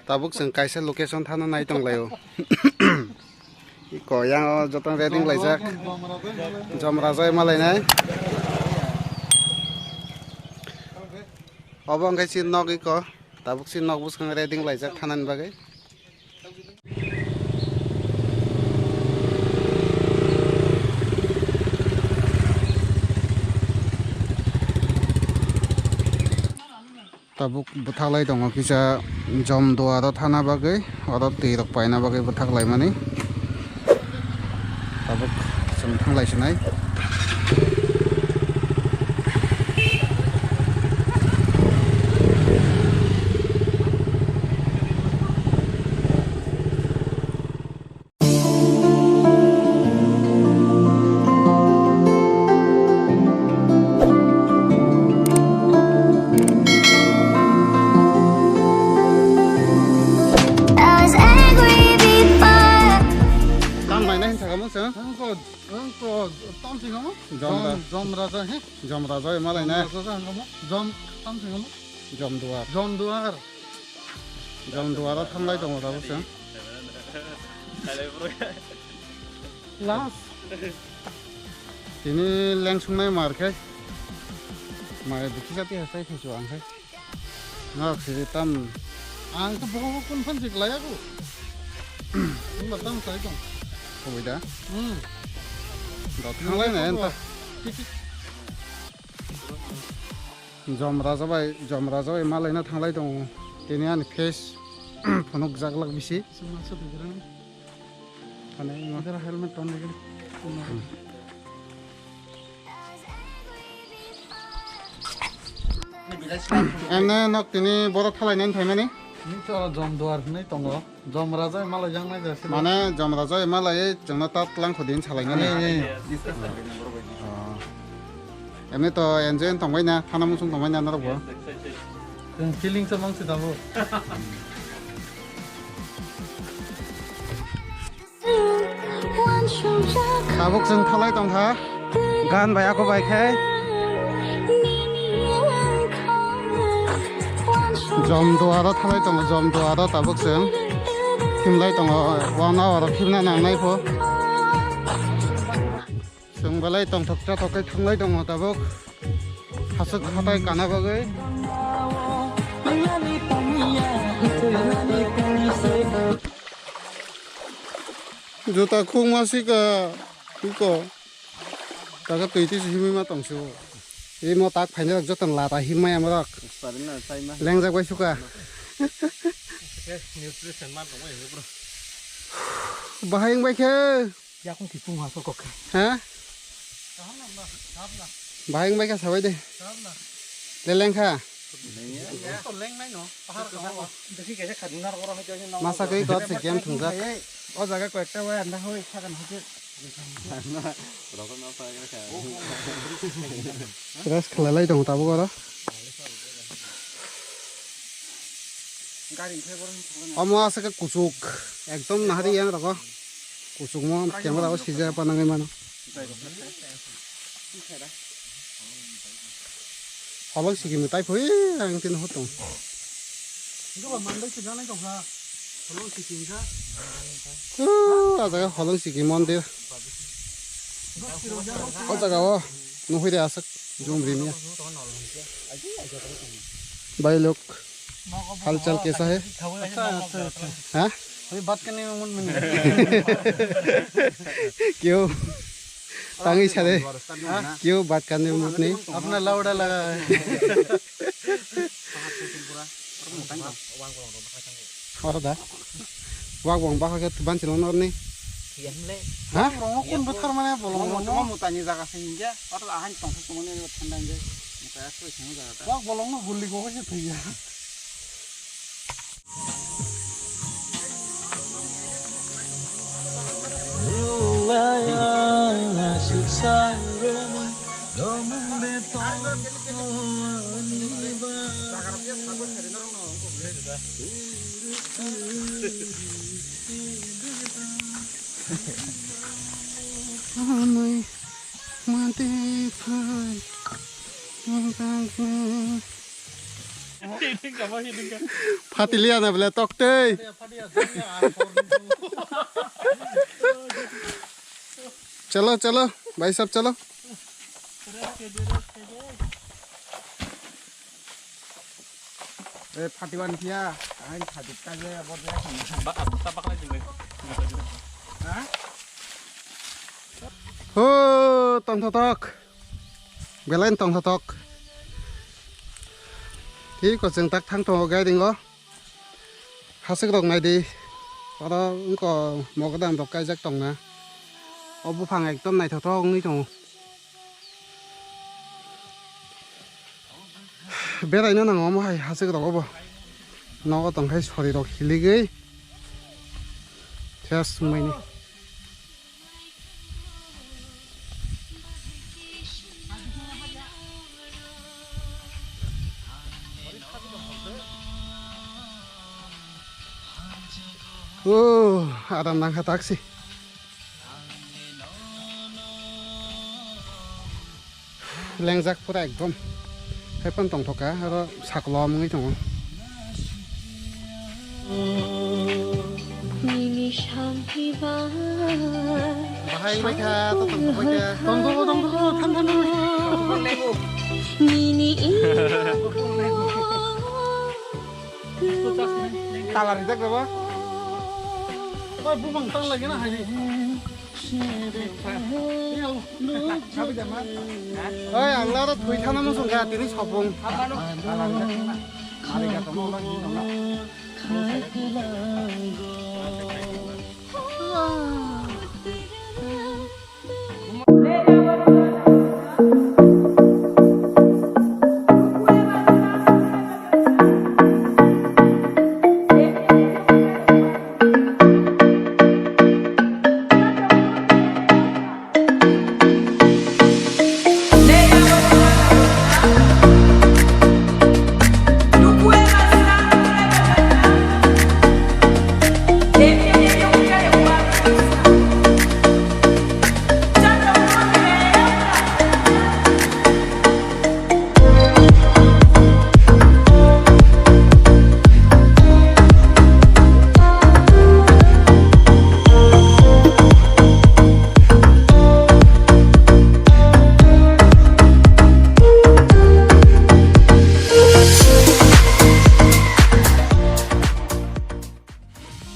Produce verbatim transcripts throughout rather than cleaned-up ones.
Tabuk chwng kaisa location thana nai tong laio. Iko yang o jotong ready laijak. Jom Raja malai nai. Obo wngkha si nok iko. Tabuk si nok bwskang ready laijak thanani bagwi. Tabuk bwthaklai tongo kisa jom duaro thana bagwi, oro twi rok paina bagwi bwthaklaimani. Tabuk chwng thanglai sinai. I was angry before. Tam naina hin sakamo chwng? Ang ko, ang ko, tam singamo? Jom Jom, da. Jom Raja, he? Jom Raja, malai na. Jom Raja, ang kamo? Jom, tam singamo? Jom Duar. Jom Duar. Jom Duar o thanglai tongo tabuk chwng. Last. Tini leng sungnai mar khe. Mai bikisa ti hasai khe chuang khe. Nok siri tam. Ang to boho kun phan jik laya ko. Tumba tam sai tong. Koboi da? Hmm. Dot thanglai na enta. Tik, tik. Jom Raja bai, Jom Raja bai malaina thanglai tongo. Tini ani face phunuk jaklak bisi. Suma sa tigra. Thani ma. Idhar helmet ton degil. Ene nok tini borok thalai nani thaimani. Ni to Jom Duar hinwi tongo. Jom Raja malai yang nai jasi. Mane Jom Raja malai chwngno tat lang khudin salai nani. Ni, ni. Oh. Ene to enjoy tongbai na, thana musung tongbai na norok bo. Chwng feeling sa mang si tabo. Tabuk chwng thalai tongkha. Gan bai ako bai khe. Jom Duaro thalai tongo, Jom Duaro tabuk chwng. Himlai tongo, one hour o himna nangnai pho. Chwng belai tongthok chathok khe thanglai tongo tabuk. Hasuk hatai kana bagwi. Juta khungma sika, iko. Taka twi twi himwi ma tongsu. Imo tak phaina rok joto lata himma yama rok. Lengjak bai suka. Nutrition man tongma yama bro. Bahai wng bai khe. Yakung kipung ha sokok. Ha? Bahai wng bai kha sabai de. Leleng kha. Masa khe kok se game thwngjak. O jaga koi ekta wai anda hoi sagan hoi. Rest khlai lai tongo tabuk oro. Omo aswk khe kuchuk, ekdom nahari yang rogo. Kuchukmo camera o sijak panangwi mano. Holong sikimwi tai phui ang tini hotong. Iko ba mandai se janai tong kha. Holong sikim kha. Uh, a jaga Holong Siki mondir. O jaga o nuhuri aswk jum rimya. Bhai log, halchal kaisa hai? Acha, acha, acha. Ha? Abhi baat karne mein mood mein nahi. Kyun? Tangwi sare. Ha? Kyun baat karne mein mood nahi? Apna lauda laga hai. Oro da. Wak bong baka khe ban chilong norni. Ha? Rongo kun bwthar mane bolong rongo. Mo mutani jaga se hinge. Oro ahai tong se tongni thanda hinge. Muta asoi sini jaga ta. Wak bolong no gulli go se thaiya. Amai mate phai. Phatiliya na bole tok tei. Chalo, chalo, bhai sahab, chalo. Eh, phatiwan phiya, ang phatik kaje, bo de. Ba, ta bakla jingwe. Ha? Ho, tongthotok. Belain tongthotok. Hi ko chwng tak thang tongo gairingo. Hasik rok nai di. Oro wngko mogodam rok kaijak tongna. O buphang ekdom naithotok wngwi tongo. Beraino nango omo hai hasik rok obo. Nogo tongkhai sori rok hiligwi. Ses wngmaini. Oh, aram nangkha taksi. Lengjak pura ekdom. Haiphano tongthokha, aro sakolom wngwi tongo. Nini shanti ba. Bahai wngkha, to tongthokbaikha. Tongthokgo, tongthokgo, than, than, than. Nini Tala rijak baba. Oi, bumang tang lagi na hai. Oi, ang laro thwi thana muchung kha tini sopung.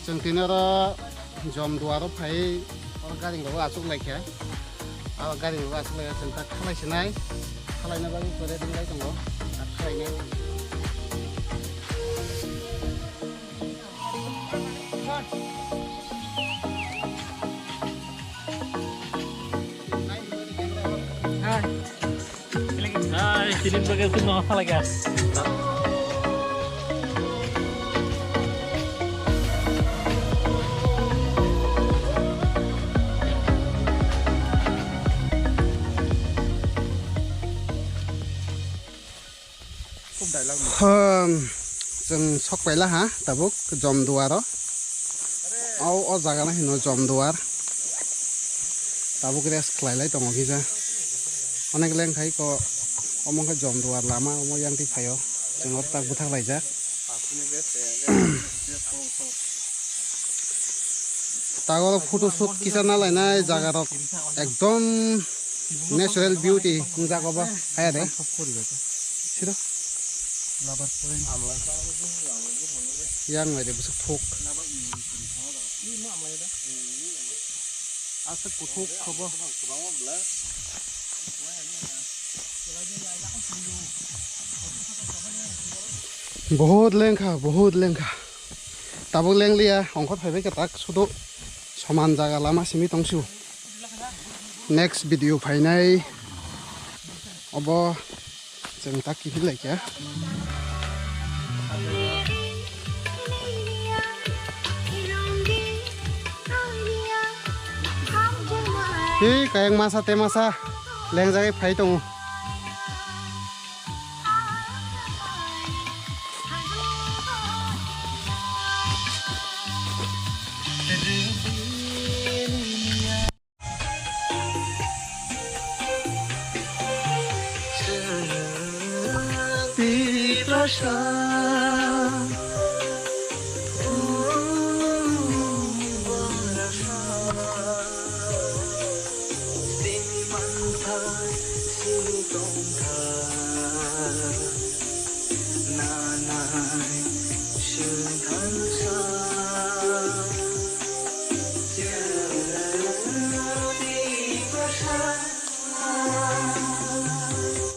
Chwng tini oro Jom Duaro phai, oro gari rok achuk lai kha. Aro gari rok achuk lai kha, chwng tak khalai sinai. Khalaina bagwi pore ding lai tongo. Tak khalainai. Hai. Hai, sini bagwi sini nang khalai kha. Hmm, chwng sok paila ha, tabuk Jom Duaro. O, o jaga no hino Jom Duar. Tabuk rest khlai lai tongo kisa. Onek lengkhai ko, omo khe Jom Duar lama, omo yang twi phaio. Chwng oro tak bwthak laijak. Tagoro photo shoot kisa nalainai jaga rok ekdom natural beauty wngjak obo haya de. Siro. Yang nai de bwswk thuk. Aswk kuthuk khobo. Bahut lengkha, bahut lengkha. Tabuk lengliya, ongkhor phaibai khe tak sudu soman jaga lama simi tongsu. Next video phainai obo chwng tak kiphil laikha. Hi kayang masa te masa lengjagwi phai tongo.